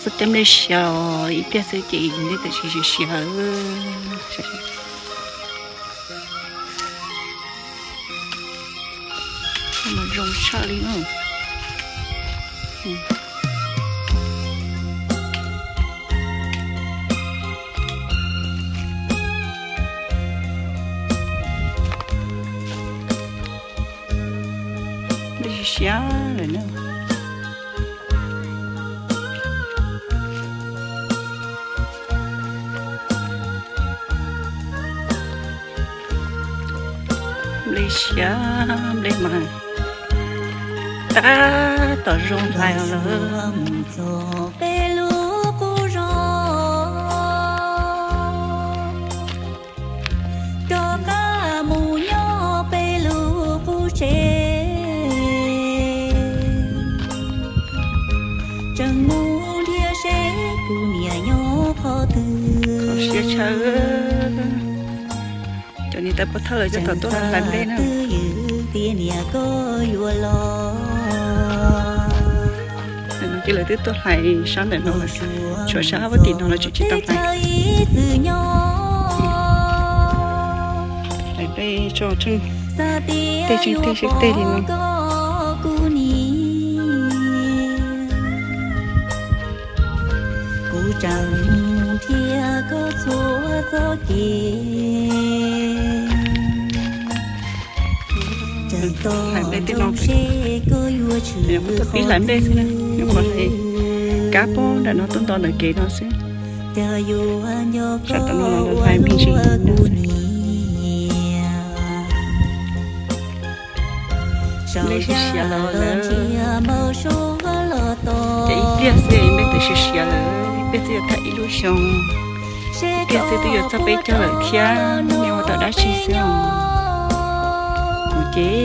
Txoj cov nplej siav ib pliag xwb ces nplej tawm siav siav. Mas zoo tshaj li na. Nplej siav siav lawm na. Nplej siav nplej mas tab tom zoo hlais lawm. Peb lub qub zos rov qab mus nyob peb lub qub tsev. Tseem mus nrhiav seb kuv niam nyob qhov twg. Siab tshaj. Cov niam tais pov thawj lawv coj tom tuaj hlais nplej na. Twb ywm tias niam koj yuav los. Ces lawv twb tuaj hlais sab ntawm no lawm, tshuav sab hab pab tim no lawv tseem tsis tau hlais. Hlais nplej tso tsheej tej tsheej tej tsheej tej li no. Kuv tseem nrhiav koj txhua txoj kev. Hlais nplej tej no, kuv tau pib hlais nplej xwb na, nyuam qhuav hlais kab pob nram no tuaj nto ntawm kev no xwb. Sab tom no los hlais me ntsis no xwb. Nplej siav siav los lawm. Ces ib pliag xwb nplej twb siav siav lawm, ib pliag twb yuav tag ib lub xyoo, ib pliag xwb twb yuav txog peb caug lawm thiab, nej ua tau dab tsi xwb os? Kuv ces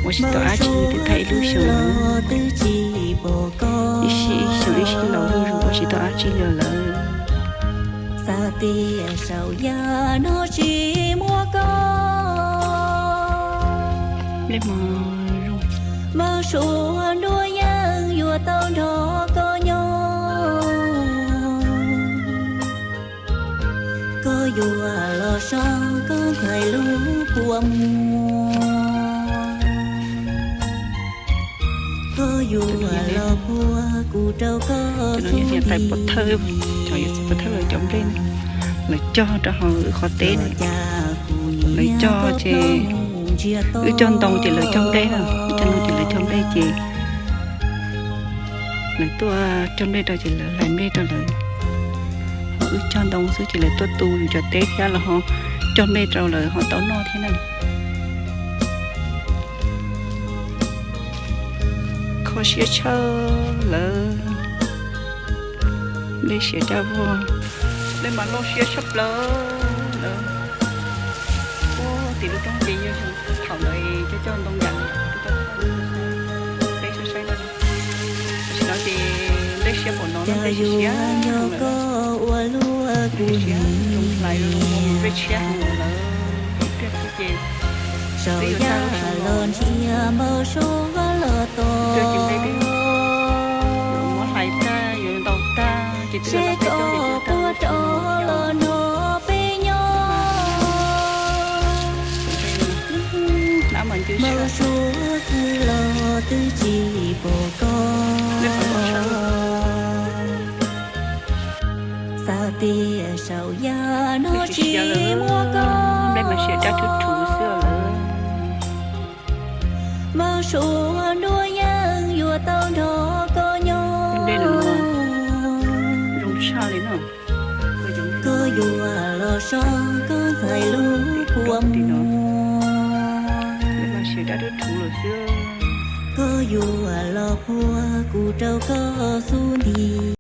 ua tsis tau dab tsi twb tag ib lub xyoo lawm. Ib sij ib xyoo ib sij laus zuj zus ua tsis tau dab tsi li lawm. Xav tias saum yaj no tsis muaj koj, nplej mos zoo, Mauj Suav nruab yeeb yuav tau nrog koj nyob. Koj yuav los so koj ntxhais lub kua muag, koj yuav los puag kuv rau koj xub ntiag. Cov niam tais pov thawj, cov yawm txiv pov thawj lawv cov nplej, lawv cog rau hauv wb qhov teb na. Lawv cog ces wb cog ntoo ces lawv cog nplej na, wb cog ntoo ces lawv cog nplej ces lawv tuaj cog nplej rau ces lawv hlais nplej rau lawv. Ho wb cog ntoo xwb ces lawv tuaj tu yus cov teb thiab los ho cog nplej rau lawv ho tau noj thiab na. Kho siab tshaj lawm. Nplej siav daj vog, nplej mas loj siab tshaj plaws lawm. Ua tim lub roob ces yog thaum ntawd coj coj ntoo yam li peb saib saib no. Tam sim no ces nplej siav npaum no, nplej siav siav lawm, nplej siav zoo hlais zoo ua mus nplej tshiab heev lawm. Ib pliag xwb ces twb yuav tag lub xyoo los, ib pliag ces nplej twb yuav muab hlais tag yuav ntaus tag ces twb yuav tag lub xyoo los. Hnab mas ncw sab. Xav tias saum yaj no tsis muaj koj, nplej mas siav daj rhuv rhuv xwb lawm. Mauj Suav nruab yeeb yuav tau nrog koj nyob. Nplej no zoo tshaj li no. Koj yuav los so koj ntxhais lub kua muag, nplej mas siav daj rhuv rhuv lawm xwb. Koj yuav los puag kuv rau koj xub ntiag.